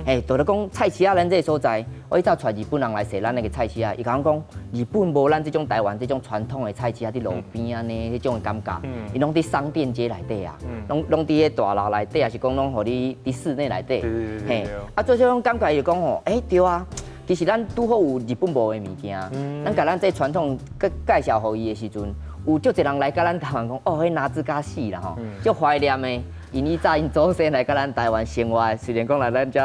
嘿，就咧講菜市仔，咱這个所在，我以前帶日本人來踅咱那個菜市仔，伊共阮講，日本無咱這種台灣這種傳統的菜市仔，佇路邊按呢，彼種的感覺，伊攏佇商店街內底啊，攏攏佇彼大樓內底，抑是講攏予你佇室內內底。嘿，啊，做這種感覺就講吼，欸，對啊，其實咱拄好有日本無的物件，咱共咱這傳統閣介紹予伊的時陣，有足濟人來共咱台灣講，哦，彼懐かしい啦吼，足懷念的。𪜶以早𪜶祖先來共咱台灣生活，雖然講來咱遮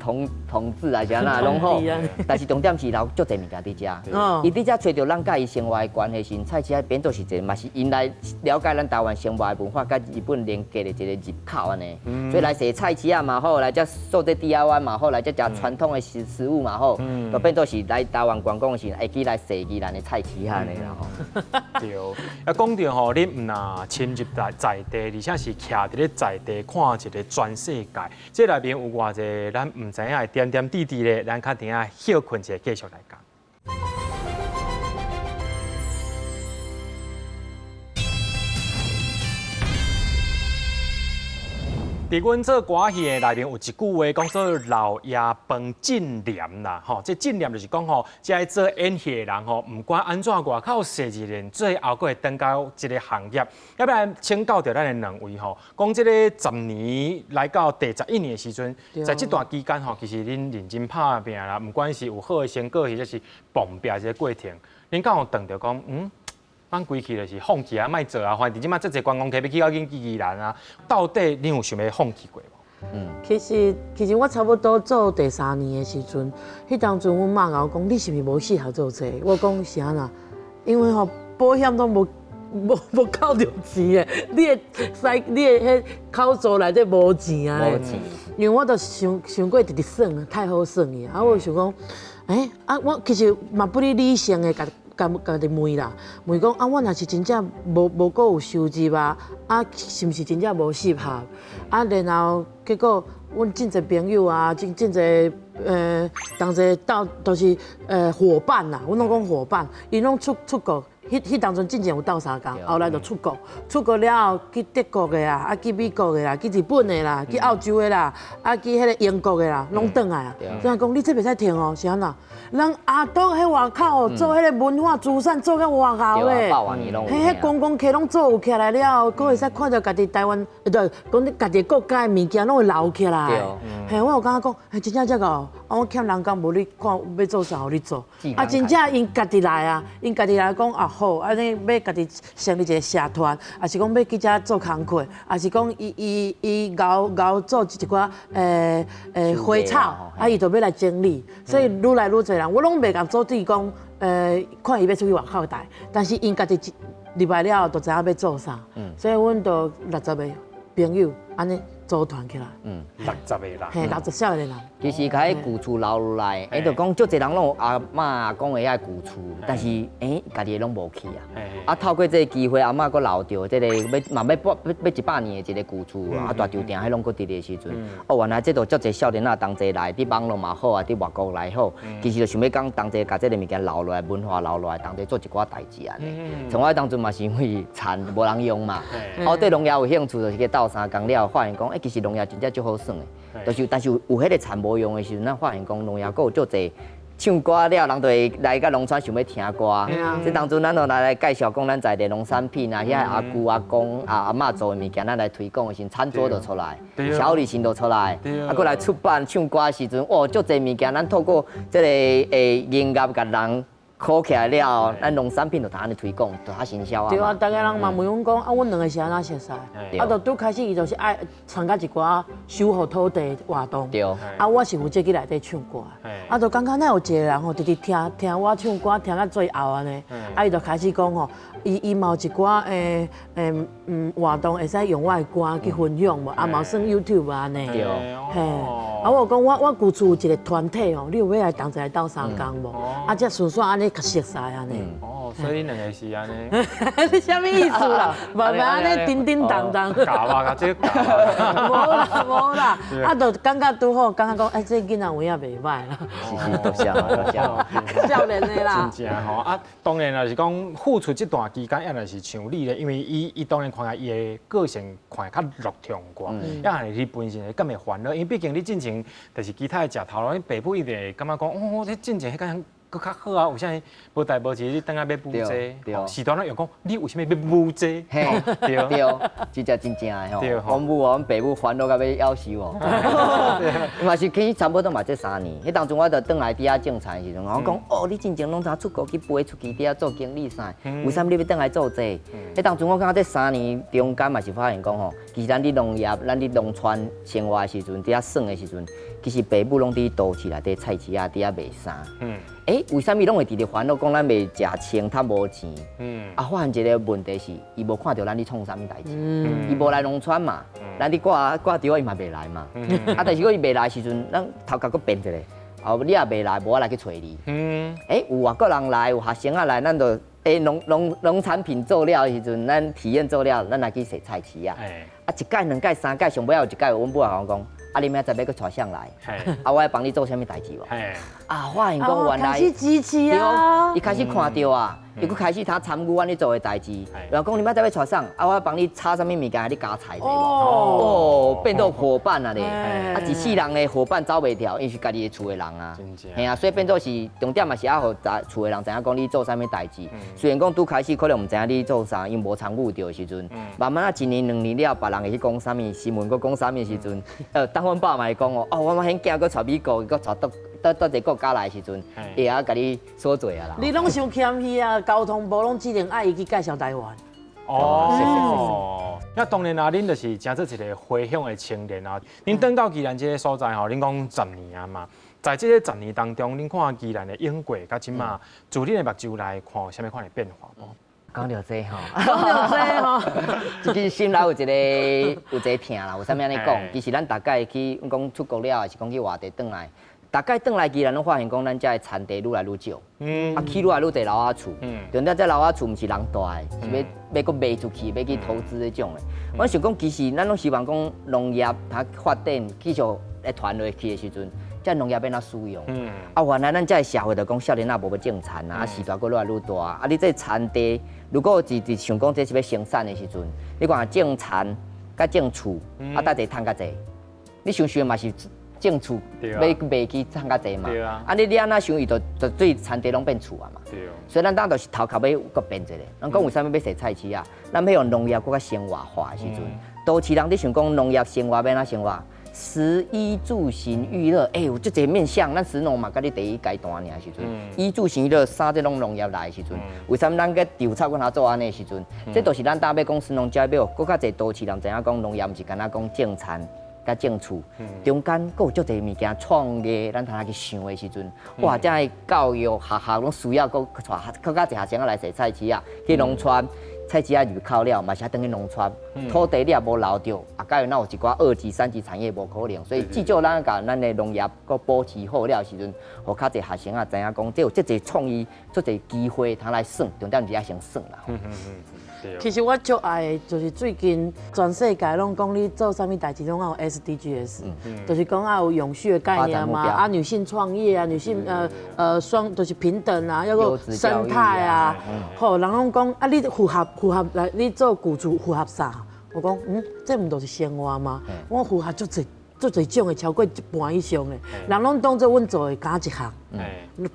統統治啊，是按怎攏好，但是重點是留足濟物件佇遮。伊佇遮揣著咱佮伊生活的關係時，菜市仔變做是一个，嘛是𪜶來了解咱台灣生活的文化，佮日本連結的一個入口按呢。所以來踅菜市仔嘛好，來遮做這 DIY 嘛好，來遮食傳統的食食物嘛好，就變做是來台灣觀光的時，會記來踅宜蘭的菜市仔按呢啦吼。對，啊，講著吼，恁毋若深入在在地，而且是徛佇咧在地看一个全世界，這內面有偌濟咱毋知影的點點滴滴咧，咱較等下歇睏一下繼續來講。佇阮做歌戲的內面有一句話講做老爺飯進廉啦，吼，這進廉就是講吼，這愛做演戲的人吼，毋管按怎外口踅一輪，最後閣會轉到這个行業。欲欲來請教著咱的兩位吼，講這个10年來到第11年的時陣，在這段期間吼，其實恁認真拍拚啦，毋管是有好的成果，或者是碰壁這个過程，恁敢有轉著講嗯？咱規氣就是放棄啊，莫做啊，反正這擺遮濟觀光客欲去到緊去宜蘭啊，到底恁有想欲放棄過無？其實我差不多做第三年的時陣，彼當陣阮媽共我講，你是毋是無適合做這個？我講是按怎？因為吼保險攏無無無扣著錢的，你的使你的彼口座內底無錢啊。無錢。因為我都想想過直直算，太好算去啊！我想講，欸，啊，我其實嘛不哩理性的共家己問啦，問講啊，我若是真正無無閣有收入啊，啊，是毋是真正無適合？啊，然後結果阮真濟朋友啊，真真濟同齊鬥，就是夥伴啦，阮攏講夥伴，𪜶攏出出國，彼彼當陣進前有鬥相共，後來就出國，出國了後去德國的啊，啊去美國的啦，去日本的啦，去澳洲的啦，啊去彼個英國的啦，攏轉來啊。所以講你這袂使停哦，是按怎？人阿都彼外口做彼个文化資產做甲偌𠢕咧，彼彼觀光客攏做有起來了後，閣會使看著家己台灣，對，講你家己國家的物件攏會留起來。嘿，我有感覺講，嘿，真正這個，啊，我欠人工無你看欲做啥，予你做。啊，真正𪜶家己來啊，𪜶家己來講啊好，按呢欲家己成立一個社團，抑是講欲去遮做工課，抑是講伊伊伊𠢕𠢕做一寡花草，啊，伊就欲來整理，所以愈來愈濟人，我攏袂共阻止講，看伊欲出去外口蹛，但是𪜶家己入來了後，就知影欲做啥，所以阮就60個朋友按呢組團起來， 60個人，嘿，60少年人。其實共彼舊厝留落來，伊就講足濟人攏有阿嬤阿公的遐舊厝，但是欸，家己的攏無去啊。啊，透過這个機會，阿嬤閣留著這个欲嘛欲半欲100年的一个舊厝，啊，大稻埕彼攏閣佇咧的時陣，哦，原來這就足濟少年仔同齊來，佇網路嘛好啊，佇外國來好，其實就想欲講同齊共這个物件留落來，文化留落來，同齊做一寡代誌按呢。像我當陣嘛是因為田無人用嘛，我對農業有興趣，就是去鬥相共了，發現講，欸，其實農業真正足好耍的。就是，但是有彼个田無用的時陣，咱發現講農業閣有足濟唱歌了，人就會來到農村想欲聽歌。這當陣咱就來來介紹講咱在地農產品啊，遐阿舅阿公阿阿嬤做的物件，咱來推廣的時陣，餐桌就出來，小旅行就出來，啊，閣來出版唱歌的時陣，哇，足濟物件，咱透過這个欸音樂共人。考起來了後，咱農產品就通按呢推廣，就較行銷啊。對啊，逐家人嘛問阮講，啊，阮兩个是按怎熟似？啊，就拄開始伊就是愛參加一寡守護土地活動。啊，我是負責去內底唱歌。啊，就感覺哪有一個人吼，直直聽聽我唱歌，聽到最後按呢。啊，伊就開始講吼，伊嘛有一寡活動會使用我的歌去分享無？啊，嘛算 YouTube 按呢。嘿。啊，我講我舊厝有一個團體吼，你有欲來同齊來鬥相共無？啊，才順紲按呢較熟似按呢。哦，所以兩个是按呢。你啥物意思啦？慢慢按呢叮叮當當。教啊，這個教。無啦無啦，啊，就感覺拄好，感覺講，欸，這个囡仔有影袂歹啦。是是，多謝多謝。少年的啦。真正吼啊，當然也是講付出這段期間，也若是像你咧，因為伊當然看來伊的個性看較樂天寡，抑是你本身會敢會煩惱，因為畢竟你進前就是其他的食頭路，你爸母一定會感覺講，哦，這進前彼間閣較好啊，為啥物無代無誌你轉來欲舞這？時段又講你為啥物欲舞這？嘿，對對，這才真正的吼。阮母哦，阮爸母煩惱到欲夭壽哦。嘛是其實差不多嘛，這3年。彼當陣我就轉來佇遐種田的時陣，我講哦，你進前攏知出國去飛出去佇遐做經理啥？為啥物你欲轉來做這？彼當陣我感覺這三年中間嘛是發現講吼，其實咱佇農業、咱佇農村生活的時陣，佇遐耍的時陣，其實爸母攏佇都市內底菜市仔佇遐賣衫。欸，為啥物攏會直直煩惱講咱袂食穿、趁無錢？啊，發現一个問題是，伊無看著咱咧創啥物代誌，伊無來農村嘛，咱咧掛掛著伊嘛袂來嘛。啊，但是講伊袂來的時陣，咱頭殼閣變一下，哦，你也袂來，無我來去揣你。欸，有外國人來，有學生仔來，咱就欸農產品做了的時陣，咱體驗做了，咱來去踅菜市仔。啊，一擺、兩擺、三擺，上尾有一擺，阮母也共我講。啊！你明仔載欲閣帶誰來？啊！我愛幫你做啥物代誌無？啊！發現講原來開始支持啊！伊開始看著啊，伊閣開始他參與阮咧做的代誌。然後講你明仔載欲帶誰？啊！我幫你炒啥物物件，你加菜無？哦，變做夥伴啊咧！啊，一世人的夥伴走袂掉，因為是家己的厝的人啊。嘿啊，所以變做是重點嘛是愛予厝的人知影講你做啥物代誌。雖然講拄開始可能毋知影你做啥，因無參與著的時陣，慢慢啊一年兩年了，別人會去講啥物新聞，閣講啥物時陣，當阮爸嘛會講哦，哦，我阮囝閣帶美國，閣帶倒佗一個國家來的時陣，會曉共你說嘴啊啦。你攏傷謙虛啊，交通部攏只能愛伊去介紹台灣。哦，那當然啊，恁就是誠做一个回鄉的青年啊。恁轉到宜蘭這个所在吼，恁講十年啊嘛，在這个十年當中，恁看宜蘭的演過，佮這馬自恁的目睭來看，有啥物款的變化無？講著這吼，講著這吼，其實心內有一個疼啦，為啥物按呢講？其實咱逐擺去講出國了，還是講去外地轉來，逐擺轉來宜蘭攏發現講咱遮的田地愈來愈少，啊起愈來愈濟樓仔厝，重點這樓仔厝毋是人住的，是欲欲閣賣出去，欲去投資彼種的。我想講，其實咱攏希望講農業它發展繼續來傳落去的時陣，這農業欲按怎使用？啊，原來咱遮的社會就講少年仔無欲種田啊，啊時代閣愈來愈大，啊你這田地如果是是想講這是欲生產的時陣，你看種田佮種厝，啊佗一个趁較濟？你想想嘛是種厝欲賣去趁較濟嘛？啊你按怎想伊就就對田地攏變厝啊嘛。所以咱當就是頭殼欲閣變一下。咱講為啥物欲踅菜市仔？咱欲用農業閣較生活化的時陣，都市人咧想講農業生活欲按怎生活？食衣住行娛樂，欸，有足濟面向。咱食農嘛，佮你第一階段爾時陣，衣住行娛樂三這攏農業來的時陣，為啥物咱佮稻草阮通做按呢的時陣？這都是咱當欲講食農才欲予閣較濟都市人知影講農業毋是干焦講種田佮種厝，中間閣有足濟物件創業，咱通去想的時陣，哇！這个教育學校攏需要閣帶閣較濟學生來踅菜市仔，去農村。菜市仔入口了，嘛是愛轉去農村，土地你也無留著，啊，假如若有一寡二級、三級產業無可能，所以至少咱共咱的農業閣保持好了時陣，予較濟學生仔知影講，這有足濟創意、足濟機會通來耍，重點是愛先耍啦。其實我足愛的就是最近全世界攏講你做啥物代誌攏愛有 SDGs，就是講愛有永續的概念嘛，啊女性創業啊，女性雙就是平等啊，抑閣生態啊，好，人攏講啊你符合來你做雇主符合啥？我講嗯，這毋就是生活嗎？我符合足濟。足濟種的，超過一半以上的，人攏當做阮做的敢一項。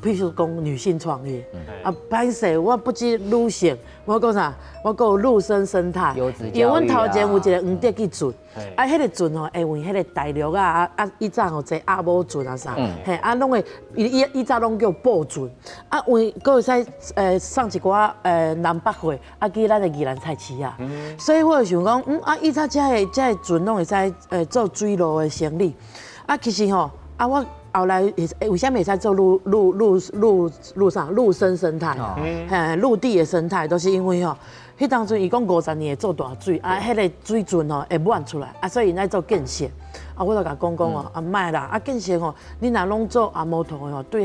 譬如講女性創業，啊，歹勢，我不止女性，我講啥？我講陸生生態，因為阮頭前有一個黃德記船，啊，彼個船吼，會為彼個大陸啊啊啊，以早吼坐鴨母船啊啥，嘿，啊，攏會伊以早攏叫布船，啊，為閣會使送一寡南北貨，啊，去咱的宜蘭菜市啊，所以我就想講，啊，以早這個船攏會使做水路的生理，啊，其實吼，啊我。後來為啥物會使做陸陸陸陸陸啥陸生生態？嘿，陸地的生態，都是因為吼，彼當陣伊講50年會做大水，啊，彼個水準吼會滿出來，啊，所以𪜶愛做建設。啊，我就共講講哦，啊，莫啦，啊，建設吼，你若攏做阿摩托的吼，對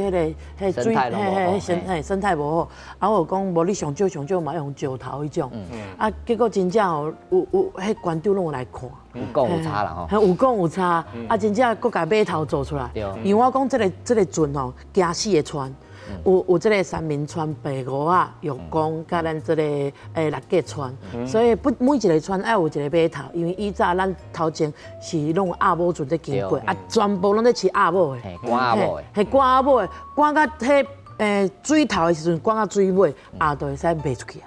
彼個水，嘿嘿，生態無好。啊，我講無你上少上少嘛用石頭彼種。啊，結果真正吼，有彼館長攏有來看。有講有差啦吼。有講有差，啊，真正閣共碼頭做出來。因為我講這個船吼，行四個村。有這個三民村、白鵝仔、玉岡，佮咱這個六甲村，所以不每一個村愛有一個碼頭，因為以早咱頭前是攏有鴨母船咧經過，啊，全部攏咧飼鴨母的，趕鴨母的，係趕鴨母的，趕到彼水頭的時陣，趕到水尾，鴨就會使賣出去啊。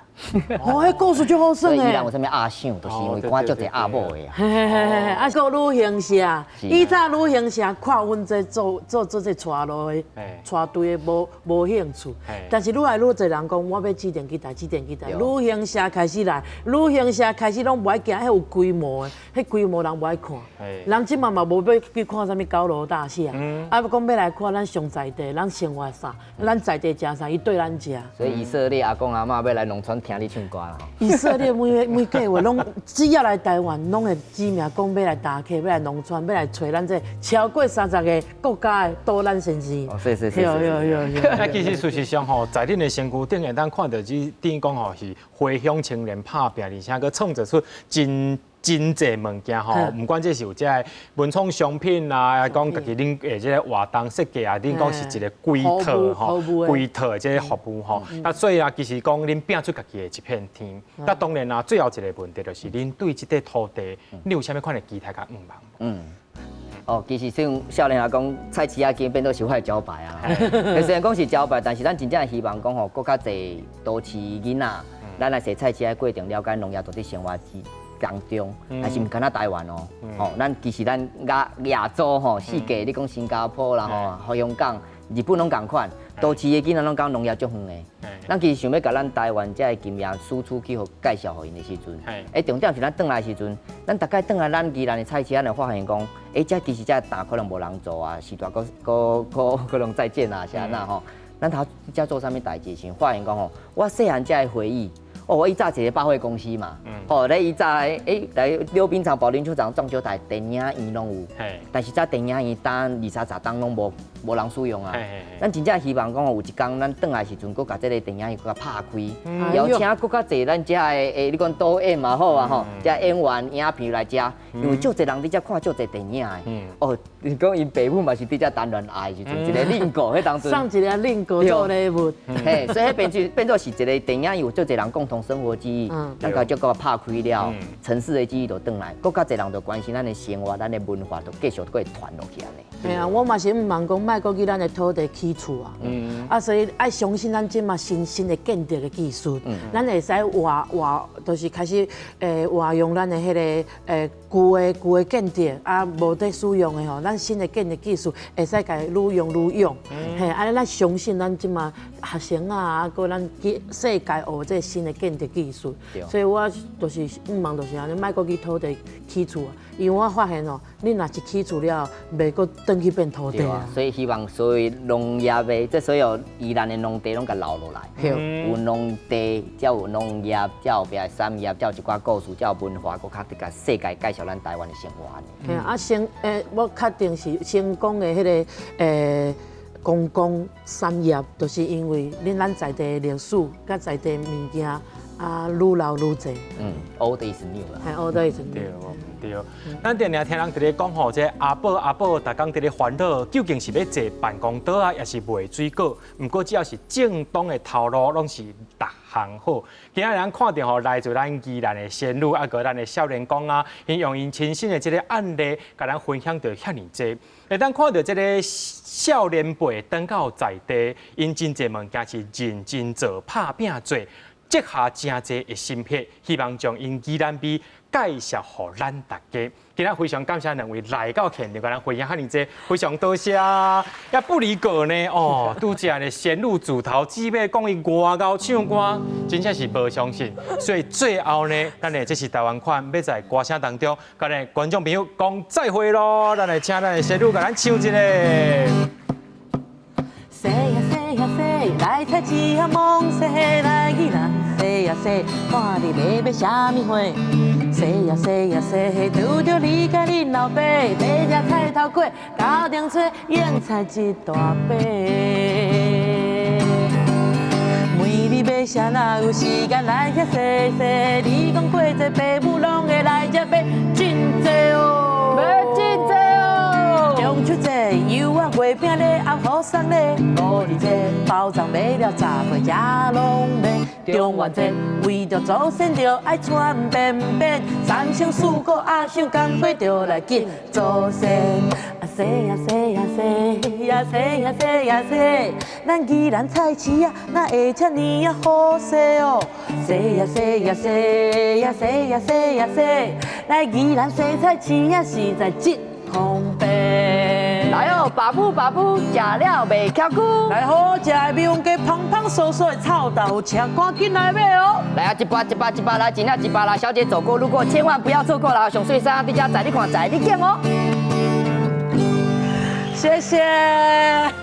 哦，彼故事足好耍的。所以伊人有啥物鴨賞，就是因為趕足濟鴨母的啊。嘿嘿嘿嘿，啊，閣旅行社，以早旅行社看阮這做這帶路的，帶隊的無興趣。但是愈來愈濟人講，我欲指定去台，指定去台。旅行社開始來，旅行社開始攏無愛驚，彼有規模的，彼規模人無愛看。人這馬嘛無欲去看啥物高樓大廈，啊，講欲來看咱上在地，咱生活啥，咱在地食啥，伊對咱食。所以以色列阿公阿嬤欲來農村聽你唱歌啦。以色列每個月攏只要來台灣，攏會指名講欲來打客，欲來農村，欲來揣咱這超過30個國家的導覽先生。哦，是是是。有有有有。那其實事實上吼，在恁的身軀頂會當看著這等於講吼是回鄉青年拍拚，而且閣創造出真濟物件吼，毋管這是有這个文創商品啊，講家己恁的這个活動設計啊，恁講是一個規套吼，規套的這个服務吼。啊，所以啊，其實講恁拼出家己的一片天。那當然啊，最後一個問題就是恁對這塊土地，你有啥物款的期待佮願望？哦，其實像少年阿講，菜市仔已經變做是我的招牌啊。雖然講是招牌，但是咱真正希望講吼，閣較濟都市囡仔，咱來踅菜市仔過程，了解農業到底生活之當中，但是毋干焦台灣哦，吼，咱其實咱亞洲吼，世界，你講新加坡啦吼，香港、日本攏仝款，都市的囡仔攏講農業足遠的。咱其實想欲共咱台灣這个經驗輸出去，予介紹予𪜶的時陣，重點是咱轉來的時陣，咱逐擺轉來咱宜蘭的菜市，咱會發現講，這其實這擔可能無人做啊，時代閣閣閣可能再見啊，是按怎吼？咱頭才做啥物代誌時，發現講吼，我細漢這个回憶。哦，我以早一個百貨公司嘛，哦，咧以早來溜冰場、保齡球場、撞球台、電影院攏有，但是這電影院當二三十冬攏無人使用啊。咱真正希望講有一工咱轉來時陣，閣共這个電影院閣共拍開，邀請閣較濟咱遮的你講導演嘛好啊吼，遮演員影評來遮，因為足濟人佇遮看足濟電影的。哦，你講𪜶爸母嘛是佇遮談戀愛的時陣，一个鄰國彼當陣送一个鄰國做禮物。嘿，所以彼變就變做是一個電影院，有足濟人共同生活記憶，咱共這閣拍開了，城市的記憶就轉來，閣較濟人就關心咱的生活、咱的文化，就繼續閣會傳落去按呢。嘿啊，我嘛是毋茫講，莫閣去咱的土地起厝啊，啊，所以愛相信咱這馬新的建築的技術，咱會使活活，就是開始活用咱的彼个舊的建築啊，無佇使用的吼，咱新的建築技術會使共愈用愈用，嘿，啊，咱相信咱這馬學生啊，啊，閣咱去世界學這新的建築技術，所以我就是毋茫就是按呢，莫閣去土地起厝啊，因為我發現哦，你若一起厝了，袂閣轉去變土地啊。所以希望所有農業的，這所有宜蘭的農地攏共留落來，有農地，才有農業，才有別的產業，才有一寡故事，才有文化，閣較佇共世界介紹咱台灣的生活。嘿啊，我確定是成功的彼个觀光產業，就是因為恁咱在地的歷史佮在地物件啊，愈留愈濟。嗯，old is new 啦。係 old is new。對，對。咱定定聽人佇咧講吼，這阿寶阿寶，逐工佇咧煩惱，究竟是欲坐辦公桌啊，抑是賣水果？毋過只要是正當的頭路，攏是逐逐項好。今仔日咱看著吼，來自咱宜蘭的仙女，啊，閣咱的少年公啊，𪜶用𪜶親身的這個案例，共咱分享著遐爾濟。會當看著這个少年輩轉到在地，𪜶真濟物件是認真做、拍拚做，積下誠濟的心血，希望將𪜶宜蘭味介紹予咱大家。今仔非常感謝兩位來到現場，共咱分享遐爾濟，非常多謝。啊，布里哥呢？哦，拄才的仙女自頭至尾講伊外𠢕唱歌，真正是無相信。所以最後呢，咱的這是台灣款，欲在歌聲當中，佮咱觀眾朋友講再會囉。咱來請咱的仙女共咱唱一个。踅呀踅呀踅，來菜市仔摸踅來宜蘭踅呀踅，看你欲買啥物貨。踅呀踅呀踅，拄著你佮恁老爸，佇遮菜頭粿，斗陣揣莧菜一大把。問你欲啥，若有時間來遐踅踅。你講過節爸母攏會來遮買真濟哦，買真濟哦。中秋節油仔月餅禮盒予送禮，五二節包粽買了十歲食攏袂。中元節為著祖先著愛穿便便，三生四果阿想趕快著來敬祖先。啊踅呀踅呀踅呀踅呀踅呀踅，咱宜蘭菜市仔哪會遮爾仔好勢哦？踅呀踅呀踅呀踅呀踅呀踅，來宜蘭踅菜市仔實在真方便。來哦，爸母爸母，食了袂翹龜。來好食的美容雞，芳芳酥酥的臭豆腐，請趕緊來買哦！來啊，一百一百一百來，真正一百啦！小姐走過路過，千萬不要錯過啦！上水衫，佇遮載你看，載你揀哦。謝謝。